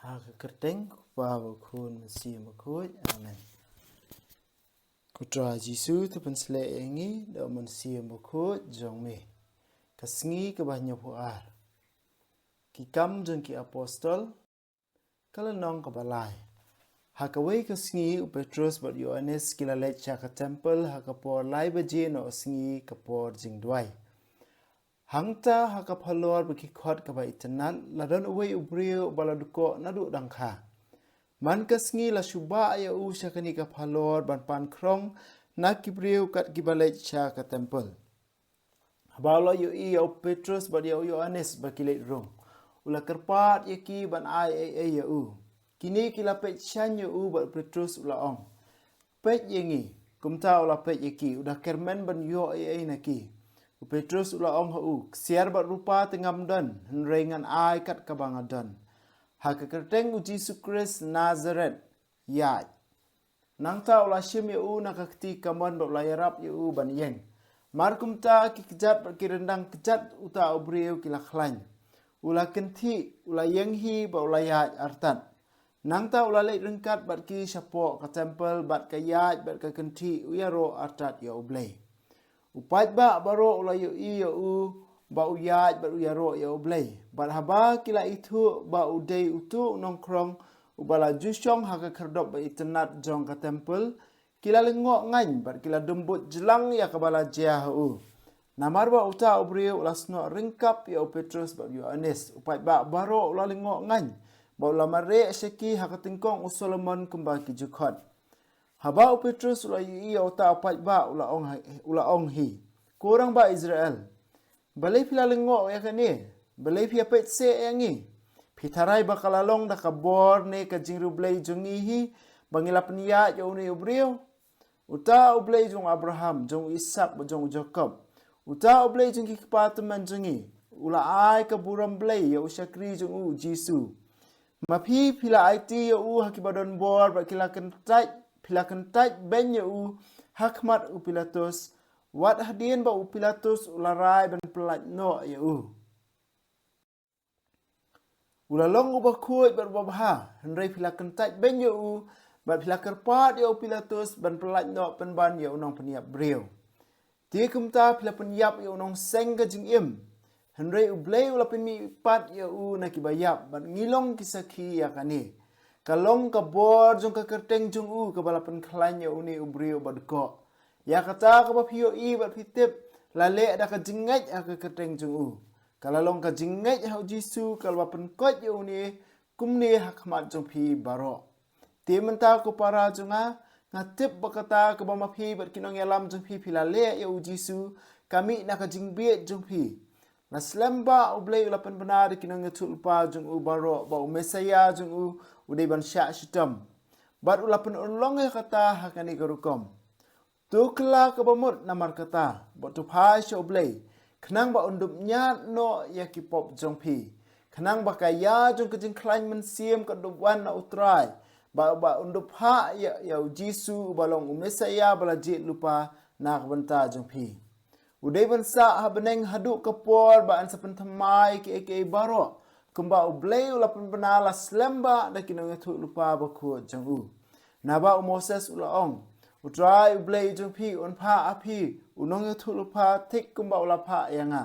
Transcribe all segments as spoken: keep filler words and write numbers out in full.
Ha ka kyrteng u Kpa, u Khun, Mynsiem Bakhuid. Amen. Ko Trai Jisu, to pynsleh ïa ngi da u Mynsiem Bakhuid jong me. Ka sngi kaba hynñiewphew ar. Ki Kam jong ki Apostol, ka lynnong kaba lai. Ha kawei ka sngi u Petrus bad u Ïoannis ki la leit sha ka templ ha ka por lai baje noh sngi, ka por jingduwai. Hangta ha ka phalor ba ki khot kaba itynnad, la don uwei u briew ba la dukoh naduh dang kha. Man ka sngi la shu bah ïa u sha kane ka phalor ban pan khrong na ki briew kat kiba leit sha ka templ. Haba u la ïohi ïa u Petrus bad ïa u Ïoannis ba ki leit rung, u la kyrpad ïa ki ban ai ei ei ïa u. Kine ki la peit shaiñ ïa u bad u Petrus u la ong, "Peit ïa ngi." Kumta u la peit ïa ki, u da kyrmen ban ïoh ei ei na ki. U Petrus u la ong ha u, "Ksiar bad rupa te ngam don, hynrei ngan ai kat kaba nga don. Ha ka kyrteng u Jisu Khrist Nasaret, ïaid." Nangta u la shim ïa u na ka kti kamon bad u la ïarap ïa u ban ïeng. Mar kumta ki kjat bad ki ryndang kjat uta u briew ki la khlaiñ. U la kynthih, u la ïeng hi bad u la ïaid artat. Nangta u la leit ryngkat bad ki shapoh ka templ bad ka ïaid bad ka kynthih u ïaroh artat ïa U Blei. U paidbah baroh u la ïohi ïa u ba u ïaid bad u ïaroh ïa U Blei. Bad haba ki la ithuh ba u dei uto u nongkhrong uba la ju shong ha ka khyrdop ba itynnad jong ka templ, ki la lyngngoh ngaiñ bad ki la dumbut jlang ïa kaba la jia ha u. Namar ba uta u briew u la snoh ryngkat ïa u Petrus bad u Ïoannis, u paidbah baroh u la lyngngoh ngaiñ bad u la mareh sha ki ha ka tyngkong u Solomon kumba ki ju khot. Haba u Petrus u la ïohi ïa uta u paidbah u la ong, u la ong hi, "Ko rangbah Israel, balei phi la lyngngoh ïa kane? Balei phi ïapeit seh ïa ngi? Phi tharai ba ka la long da ka bor ne ka jingriewblei jong ngi hi ba ngi la pynïaid ïa une u briew? Uta U Blei jong u Abraham, jong u Isak bad jong u Jakob, uta U Blei jong ki kpa tymmen jong ngi, u la ai ka burom blei ïa u shakri jong u Jisu. Ma phi, phi la aiti ïa u ha kiba don bor bad ki la kyntait, phi la kyntait beiñ ïa u ha khmat u Pilatus, wat hadien ba u Pilatus u la rai ban pyllait noh ïa u. U la long uba khuid bad uba bha, hynrei phi la kyntait beiñ ïa u bad phi la kyrpad ïa u Pilatus ban pyllait noh pynban ïa u nongpynïap briew. Te kumta phi la pynïap ïa u nongseng ka jingim, hynrei U Blei u la pynmihpat ïa u na kiba ïap, bad ngi long ki sakhi ïa kane. Ka long ka bor jong ka kyrteng jong u kaba la pynkhlaiñ ïa une u briew uba dkoh. Ïa kata kaba phi ïohi bad phi tip, la leh da ka jingngeit ha ka kyrteng jong u. Ka la long ka jingngeit ha u Jisu kaba la pynkoit ïa une, kumne ha khmat jong phi baroh. Te mynta ko para jong nga, nga tip ba kata kaba ma phi bad ki nongïalam jong phi phi la leh ïa u Jisu, ka mih na ka jingbieit jong phi. La slem ba U Blei u la pynbna da ki nongïathuhlypa jong u baroh ba u Messaïah jong u u dei ban shah shitom. Bad u la pynurlong ïa kata ha kane ka rukom. To kylla kaba mut namar kata, bad to phai sha U Blei, khnang ba un dup ñiad noh ïa ki pop jong phi, khnang ba ka ïa jong ka jingkhlaiñ mynsiem ka dup wan na U Trai, ba, ba un dup phah ïa, ïa u Jisu uba long u Messaïah ba la jied lypa na ka bynta jong phi. U dei ban sah ha bneng haduh ka por ba yn sa pynthymmai kiei kiei baroh, kumba U Blei u la pynbna la slem ba da ki nongïathuhlypa bakhuid jong u. Naba u Moses u la ong, U Trai U Blei jong phi un phah ha phi u nongïathuhlypa thik kumba u la phah ïa nga,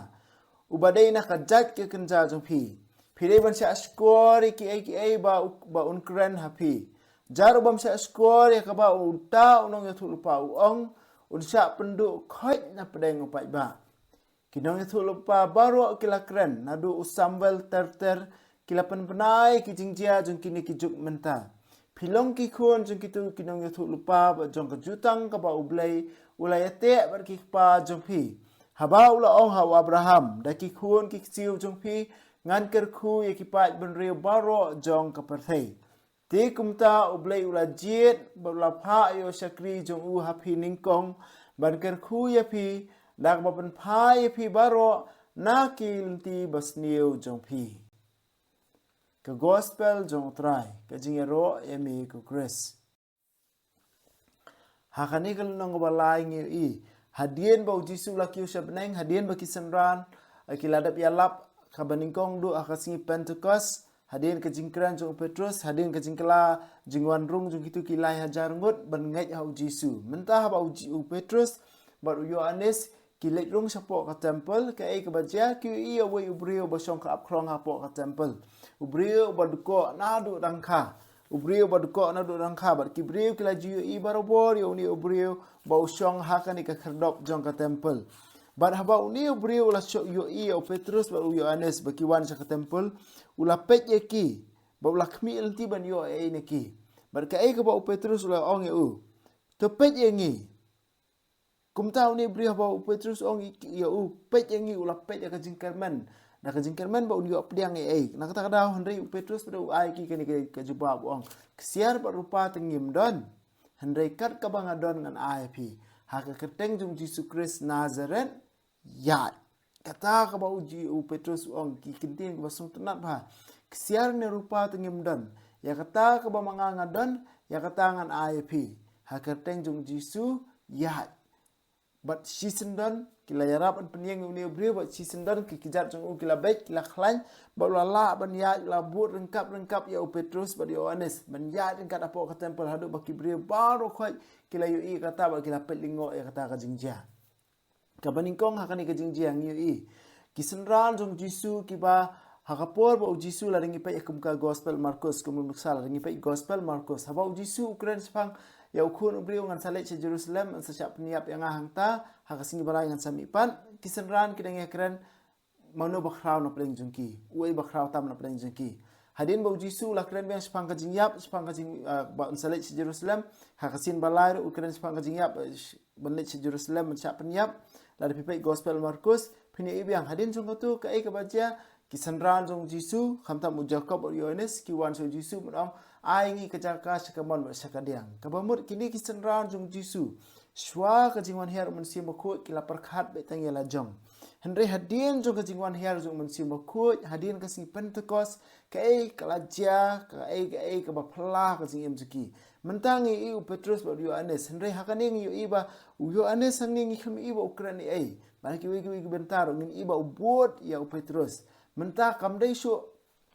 uba dei na ka jait ka kynja jong phi. Phi dei ban shah shkor ïa kiei kiei ba u, ba un kren ha phi. Jar u bym shah shkor ïa kaba uta u nongïathuhlypa u ong, un shah pynduh khoit na pdeng u paidbah. Ki nongïathuhlypa baroh ki la kren, naduh u Samuel ter ter, ki la pynbna ïa ki jingjia jong kine ki juk mynta. Phi long ki khun jong kito ki nongïathuhlypa bad jong ka jutang kaba U Blei u la ïateh bad ki kpa jong phi, haba u la ong ha u Abraham, da ki khun ki ksiew jong phi ngan kyrkhu ïa ki paid bynriew baroh jong ka pyrthei. Te kumta U Blei u la jied bad u la phah ïa u shakri jong u ha phi nyngkong, ban kyrkhu ïa phi, da kaba pynphai ïa phi baroh na ki lynti basniew jong phi. Ka Gospel jong U Trai. Ka jingïaroh ïa me ko Khrist. Ha kane ka lynnong kaba lai ngi ïohi hadien ba u Jisu u la kiew sha bneng, hadien ba ki synran, eh, ki la dep ïalap, kaba nyngkong duh ha ka sngi Pentekost, Hadien ka jingkren jong u Petrus, hadien ka jingkylla jingwan rung jong kitu ki lai hajar ngut ban ngeit ha u Jisu. Mynta haba u, Ji- u Petrus bad u Ïoannis ki leit rung shapoh ka temple, kaei kaba jia, ki ïohi ïa uwei u briew ba shong ka ap khrong hapoh ka temple. U briew ba dkoh naduh dang kha. U briew ba dkoh naduh dang kha, bad ki briew ki la ju ïohi barabor ïa une u briew ba u shong ha kane ka khyrdop jong ka temple. Bad haba une u briew u la shu ïohi ïa u Petrus bad u Ïoannis ba ki wan sha ka temple, u la peit ïa ki, bad u la khmih lynti ban ïoh ei na ki. Bad kaei kaba u Petrus u la ong ïa u, to peit ïa ngi. Kumta une u briew haba u Petrus u ong ïa u, peit ïa ngi, u la peit ïa ka jingkyrmen. Da ka jingkyrmen ba un ïoh pdiang ei ei. Na kata ka daw hynrei u Petrus pat u ai ki kane ka, ka jubab u ong, ksiar bad rupa te ngim don, hynrei kat kaba nga don ngan ai ïa phi. Ha ka kyrteng jong u Jisu Khrist Nazaret, ïaid. Kata kaba u, Ji- u Petrus u ong, ki kyntien kiba sngewtynnat bha. Ksiar ne rupa te ngim don. Ïa kata kaba ma nga nga don, ïa kata ngan ai ïa phi. Ha kyrteng jong u Jisu, ïaid. Bad shisyndon, ki la ïarap ban pynïeng ïa une u briew, bad shisyndon ki kjat jong u ki la beit, ki la khlaiñ, bad u la lah ban ïaid, u la bud ryngkat ryngkat ïa u Petrus bad ïa u Ïoannis ban ïaid ryngkat hapoh ka temple haduh ba ki briew baroh khoit ki la ïohi ïa kata bad ki la peit lyngngoh ïa kata ka jingjia. Kaba nyngkong ha kane ka jingjia ngi ïohi ki synran jong u Jisu kiba ha ka por ba u Jisu, lada ngi peit ïa kum ka gospel Markus, kum u nuksa lada ngi peit gospel Markus, haba u Jisu u kren shaphang ïa u khun u briew, ngan sa leit sha Jerusalem, ngan sa shah pynïap ïa nga hangta, ha ka sngi ba lai ngan sa mih pat. Ki synran ki dang ïakren, mano ba khraw na pdeng jong ki, uei ba khraw tam na pdeng jong ki. Hadien ba u Jisu u la kren biang shaphang ka jingïap, shaphang ka jing, ah, ba un sa leit sha Jerusalem, ha ka sien ba lai ruh u kren shaphang ka jingïap, eh, sh- ban leit sha Jerusalem ban shah pynïap. Lada phi peit gospel Markus, phin ïohi biang hadien jong katu kaei kaba jia, ki synran jong u Jisu, khamtam u Jakob bad u Ïoannis, ki wan sha u Jisu ban ong, ai ngi ka jaka sha ka mon bad sha ka diang. Kaba mut kine ki synran jong u Jisu, shuwa ka jingwan hiar u Mynsiem Bakhuid, ki la pyrkhat beit tang ïa la jong. Hynrei hadien jong ka jingwan hiar jong u Mynsiem Bakhuid, hadien ka sngi Pentekost, kaei ka la jia, kaei, kaei kaba phylla ka jingim jong ki. Mynta ngi ïohi u Petrus bad u Ïoannis, hynrei ha kane ngi ïohi ba u Ïoannis hangne ngi khlem ïohi ba u kren ei ei. Bad ha kiwei kiwei ki bynta ruh ngin ïohi ba u bud ïa u Petrus. Mynta kam dei shuh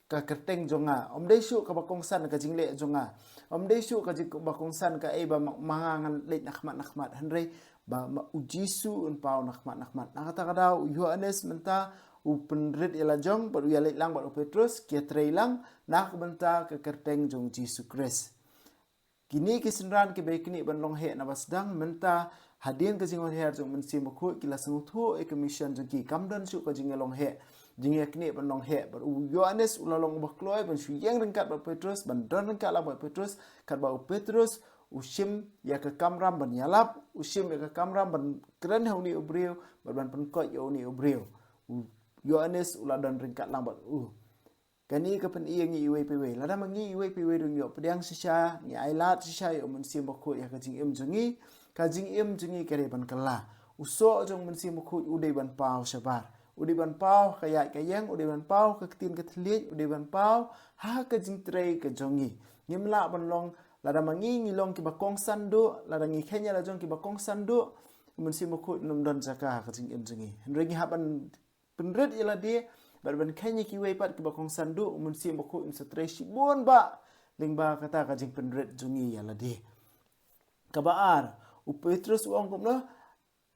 ka kyrteng jong nga, ym dei shuh kaba kongsan ka jingleh jong nga, ym dei shuh ka jing- ba kongsan kaei ba ma, ma nga ngan leit na khmat na khmat, hynrei ba ma, u Jisu un paw na khmat na khmat. Na kata ka daw u Ïoannis mynta u pynrit ïa la jong bad u ïaleit lang bad u Petrus, ki ïatrei lang na ka bynta ka kyrteng jong u Jisu Khrist. Kine ki synran kiba ïaknieh ban long heh na ba sdang, mynta hadien ka jingwan hiar jong u Mynsiem Bakhuid ki la sngewthuh ïa ka mission jong ki, kam don shuh ka jingïalong heh, jingïaknieh ban long heh. Bad u Ïoannis u la long uba kloi ban shu ïeng ryngkat bad u Petrus, ban don ryngkat lang bad u Petrus, katba u Petrus u shim ïa ka kamram ban ïalap, u shim ïa ka kamram ban kren ha une u briew, bad ban pynkoit ïa une u briew. U Ïoannis u la don ryngkat lang bad u. Kane ka pyni ïa ngi iwei pa iwei. Lada ma ngi iwei pa iwei ruh ngi ïoh pdiang shisha, ngi ailad shisha ïa u Mynsiem Bakhuid ïa ka jingim jong ngi, ka jingim jong ngi ka dei ban kylla. U soh jong u Mynsiem Bakhuid u dei ban paw shabar. U dei ban paw ha ka ïaid ka ïeng, u dei ban paw ha ka ktien ka thylliej, u dei ban paw ha ka jingtrei ka jong ngi. Ngim lah ban long, lada ma ngi ngi long kiba kongsan duh, lada ngi kheiñ ïa la jong kiba kongsan duh, u Mynsiem Bakhuid un ym don jaka ha ka jingim jong ngi. Hynrei ngi hap ban pynrit ïa lade bad ban kheiñ ïa kiwei pat kiba kongsan duh, u Mynsiem Bakhuid un sa trei shibun bah lyngba kata ka jingpynrit jong ngi ïa lade. Kaba ar, u Petrus u ong kumno,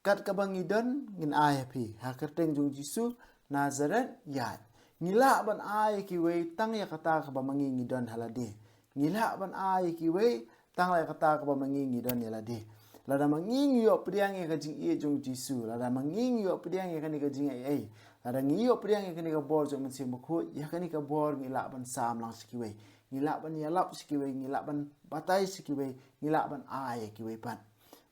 kat kaba ngi don ngin ai ha phi, ha ka kyrteng jong u Jisu Nazaret, ïaid. Ngi lah ban ai ïa kiwei tang ïa kata kaba ma ngi ngi don ha lade. Ngi lah ban ai ïa kiwei tang ïa kata kaba ma ngi ngi don ïa lade. Lada ma ngi ngi ïoh pdiang ïa ka jingïeit jong u Jisu, lada ma ngi ngi ïoh pdiang ïa kane ka jingaiei, lada ngi ïoh pdiang ïa kane ka bor jong u Mynsiem Bakhuid, ïa kane ka bor ngi lah ban sam lang sha kiwei, ngi lah ban ïalap sha kiwei, ngi lah ban batai sha kiwei, ngi lah ban ai ïa kiwei pat.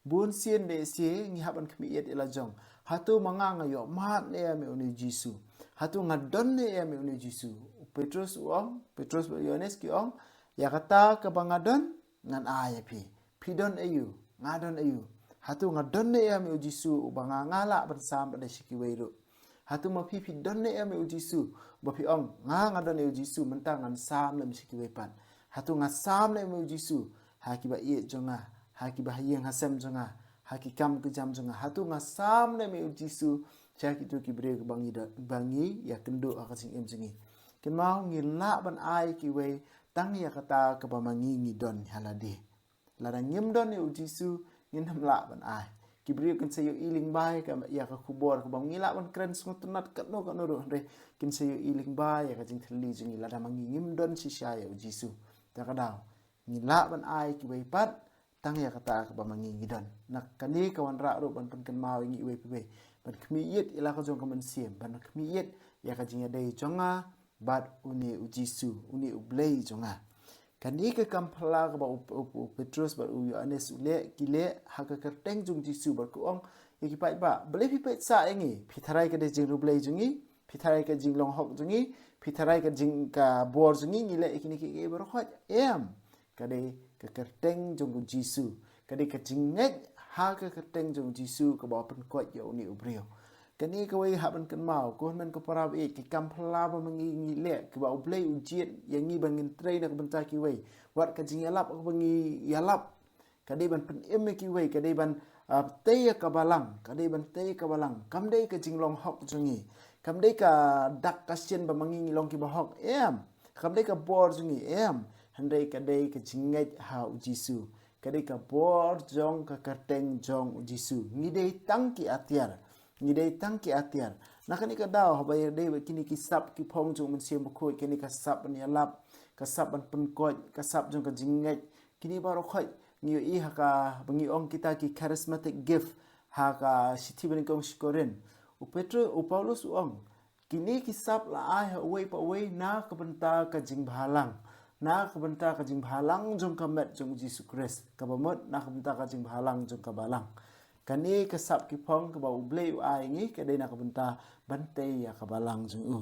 Bun sien de sien ngi hap ban khmih ïa la jong. Hato ma nga nga ïoh mad ne em ïa une u Jisu? Hato nga don ne em ïa une u Jisu? U Petrus u ong, Petrus bad Ïoannis ki ong, ïa kata kaba nga don ngan ai ïa phi. Phi don aïu? Nga don aïu? Hato nga don ne em ïa u Jisu uba nga nga lah ban sam bad sha kiwei ruh? Hato ma phi phi don ne em ïa u Jisu uba phi ong nga nga don ïa u Jisu mynta ngan sam lem sha kiwei pat? Hato nga sam ne em ïa u Jisu ha kiba ïeit jong nga, ha kiba ha ïing ha sem jong nga, ha ki kam ki jam jong nga? Hato nga sam ne em ïa u Jisu sha kitu ki briew kiba ngi don, ba ngi ïa kynduh ha ka jingim jong ngi? Kynmaw, ngi lah ban ai kiwei tang ïa kata kaba ma ngi ngi don ha lade. Lada ngim don ïa u Jisu, ngin ym lah ban ai. Ki briew kin sa ïohi lyngba ïa ka, ïa ka khubor kaba ngi lah ban kren sngewtynnat katno katno ruh, hynrei kin sa ïohi lyngba ïa ka jingthylli jong ngi lada ma ngi ngim don shisha ïa u Jisu. Te ka daw, ngi lah ban ai kiwei pat tang ïa kata kaba ma ngi ngi don. Na kane ka wanrah ruh ban pynkynmaw ïa ngi iwei pa iwei ban khmih ïit ïa la ka jong ka mynsiem, ban khmih ïit ïa ka jingïadei jong nga bad une u Jisu, une u Blei jong nga. Kane ka kam phylla kaba u, u, u Petrus bad u Ïoannis u leh, ki leh ha ka kyrteng jong u Jisu bad ki ong ïa ki paidbah, balei phi peit sah ïa ngi? Phi tharai ka dei jingriewblei jong ngi? Phi tharai ka jinglong hok jong ngi? Phi tharai ka jing, ka bor jong ngi, ngi leh ïa kine kiei kiei baroh? Em. Ka dei ka kyrteng jong u Jisu. Ka dei ka jingngeit ha ka kyrteng jong u Jisu kaba pynkoit ïa une u briew. Kane kawei hap ban kynmaw, ko hynmen ko para baieit, ki kam phylla ba ma ngi ngi leh, kiba u Blei u jied ïa ngi ban ngin trei na ka bynta kiwei. Wat ka jingïalap kaba ngi ïalap, ka dei ban pynim ïa kiwei, ka dei ban, ah, tei ïa ka balang, ka dei ban tei ïa ka balang. Kam dei ka jinglong hok jong ngi, kam dei ka dak ka shin ba ma ngi ngi long kiba hok, em. Kam dei ka bor jong ngi, em. Hynrei ka dei ka jingngeit ha u Jisu, ka dei ka bor jong ka kyrteng jong u Jisu. Ngi dei tang ki atiar, ngi dei tang ki atiar. Na kane ka daw, haba ïadei bad kine ki sap ki phong jong u Mynsiem Bakhuid, kine ka sap ban ïalap, ka sap ban pynkoit, ka sap jong ka jingngeit, kine baroh khoit ngi ïohi ha kaba ngi ong kita ki charismatic gift ha ka shithi banyngkong sha ki Korinth. U Petrus, u Paulus u ong, kine ki sap la ai ha uwei pa uwei na ka bynta ka jingbhalang, na ka bynta ka jingbhalang jong ka met jong u Jisu Khrist, kaba mut na ka bynta ka jingbhalang jong ka balang. Kane ka sap ki phong kaba u Blei u ai ngi, ka dei na ka bynta ban tei ïa ka balang jong u.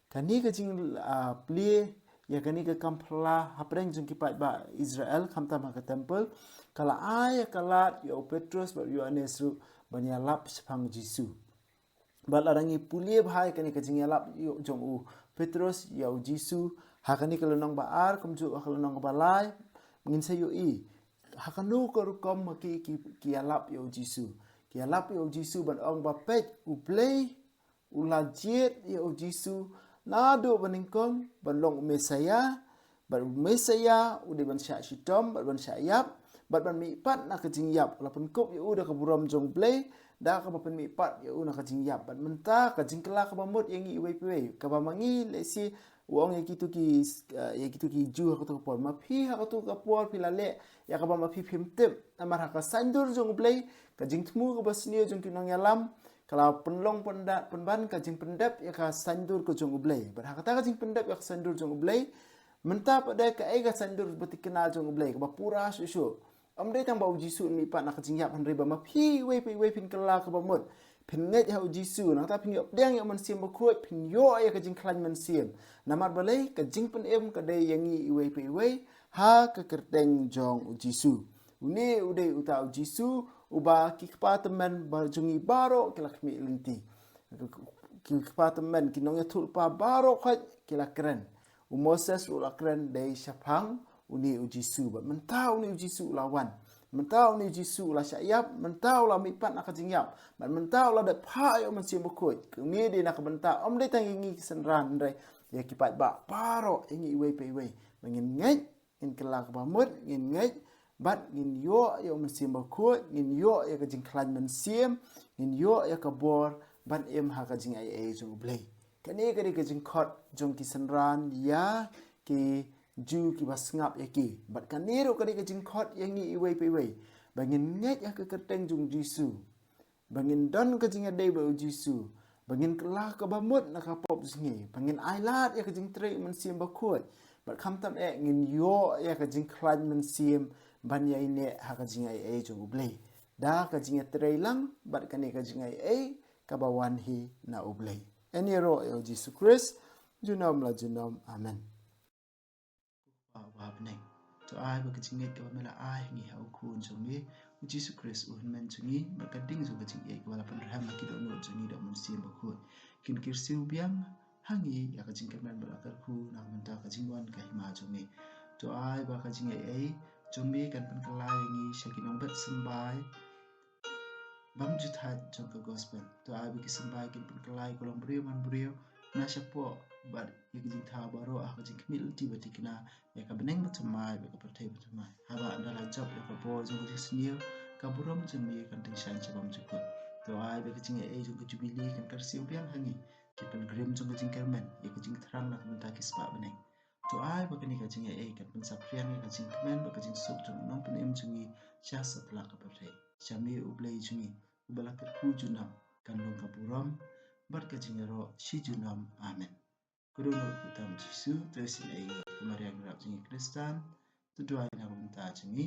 Kane ka jing, ah, plie ïa kane ka kam phylla hapdeng jong ki paidbah Israel, khamtam ha ka temple, ka la ai ïa ka lad ïa u Petrus bad u Ïoannis ruh ban ïalap shaphang u Jisu. Bad lada ngi pule bha ïa kane ka jingïalap ïa jong u Petrus ïa u Jisu ha kane ka lynnong ba ar kumjuh ha ka lynnong ba lai, ngin sa ïohi ha kano ka rukom ma ki, ki, ki ïalap ïa u Jisu. Ki ïalap ïa u Jisu ban ong ba, peit, u Blei u la jied ïa u Jisu naduh banyngkong ban long u Messaïah, bad u Messaïah u dei ban shah shitom bad ban shah ïap bad ban mihpat na ka jingïap. U la pynkup ïa u da ka burom jong u Blei, da kaba pynmihpat ïa u na ka jingïap. Bad mynta ka jingkylla kaba mut ïa ngi iwei pa iwei, kaba ma ngi lehse u ong ïa kito ki, eh, ïa kito ki Jiw ha kato ka por, ma phi ha kato ka por phi la leh ïa kaba ma phi phim tip. Namar ha ka saiñdur jong u Blei, ka jingthmu kaba sniew jong ki nongïalam ka la pynlong pynda-, pynban ka jingpyndep ïa ka saiñdur ka jong u Blei. Bad ha kata ka jingpyndep ïa ka saiñdur jong u Blei, mynta pat de kaei ka saiñdur ba thikna jong u Blei kaba pura shuh shuh? Ym dei tang ba u Jisu un mihpat na ka jingïap, hynrei ba ma phi iwei pa iwei phin kylla kaba mut, phin ngeit ha u Jisu, nangta phin ïoh pdiang ïa u Mynsiem Bakhuid, phin ïoh ïa ka jingkhlaiñ mynsiem. Namar balei? Ka jingpynim ka dei ïa ngi iwei pa iwei ha ka kyrteng jong u Jisu. Une u dei uta u Jisu uba ki kpa tymmen ba jong ngi baroh ki la khmih lynti. Ki kpa tymmen, ki nongïathuhlypa baroh khoit ki la kren. U Moses ruh u la kren dei shaphang une u Jisu. Bad mynta une u Jisu u la wan. Mynta une u Jisu u la shah ïap, mynta u la mihpat na ka jingïap, bad mynta u la dep phah ïa u Mynsiem Bakhuid. Une dei na ka bynta ym dei tang ïa ngi ki synran, hynrei ïa ki paidbah baroh, ïa ngi iwei pa iwei. Ba ngin ngeit, ngin kylla kaba mut, ngin ngeit, bad ngin ïoh ïa u Mynsiem Bakhuid, ngin ïoh ïa ka jingkhlaiñ mynsiem, ngin ïoh ïa ka bor ban im ha ka jingaiei jong u Blei. Kane ka dei ka jingkhot jong ki synran ïa ki Jiw kiba sngap ïa ki. Bad kane ruh ka dei ka jingkhot ïa ngi iwei pa iwei, ba ngin ngeit ha ka kyrteng jong u Jisu, ba ngin don ka jingïadei bad u Jisu, ba ngin kylla kaba mut na ka pop jong ngi, ba ngin ailad ïa ka jingtrei u Mynsiem Bakhuid, bad khamtam eh ngin ïoh ïa ka jingkhlaiñ mynsiem ban ïaineh ha ka jingaiei jong u Blei da ka jingïatreilang bad kane ka jingaiei kaba wan hi na u Blei. Yn ïaroh ïa u Jisu Khrist junom la junom. Amen. Ko Kpa uba ha bneng, to ai ba ka jingngeit kaba me la ai ha ngi ha u Khun jong me u Jisu Khrist, u Hynmen jong ngi, bad ka ding jong ka jingïeit kaba la pynrhem ha ki dohnud jong ngi da u Mynsiem Bakhuid, kin kyrsiew biang ha ngi ïa ka jingkyrmen bad la kyrkhu na ka bynta ka jingwan ka hima jong me. To ai ba ka jingaiei jong me kan pynkylla ïa ngi sha ki nongbet symbai bymjuthat jong ka gospel. To ai ba ki symbai kin pynkylla ïa ka longbriew manbriew na shapoh bad ïa ka jingthaw baroh ha ka jingkhmih lynti ba thikna ïa ka bneng bathymmai bad ka pyrthei bathymmai. Haba ynda la jop ïa ka bor jong ka jingsniew, ka burom jong me kan tyngshaiñ sha bym jukut. To ai ba ka jingaiei jong ka jubili kan kyrsiew biang ha ngi, ki pilgrim jong ka jingkyrmen, ïa ka jingthrang na ka bynta ki spah bneng. To ai ba kane ka jingaiei kan pynsaphriang ïa ka jingkmen bad ka jingsuk jong u nongpynim jong ngi sha satlak ka pyrthei. Sha me U Blei jong ngi, uba la kyrkhu junom, kan long ka burom bad ka jingïaroh shi junom. Amen. Khublei ïa u Kpa Jisu, to isynei ïa ka Maria nongrep jong ngi Khristan, to duwai na ka bynta jong ngi.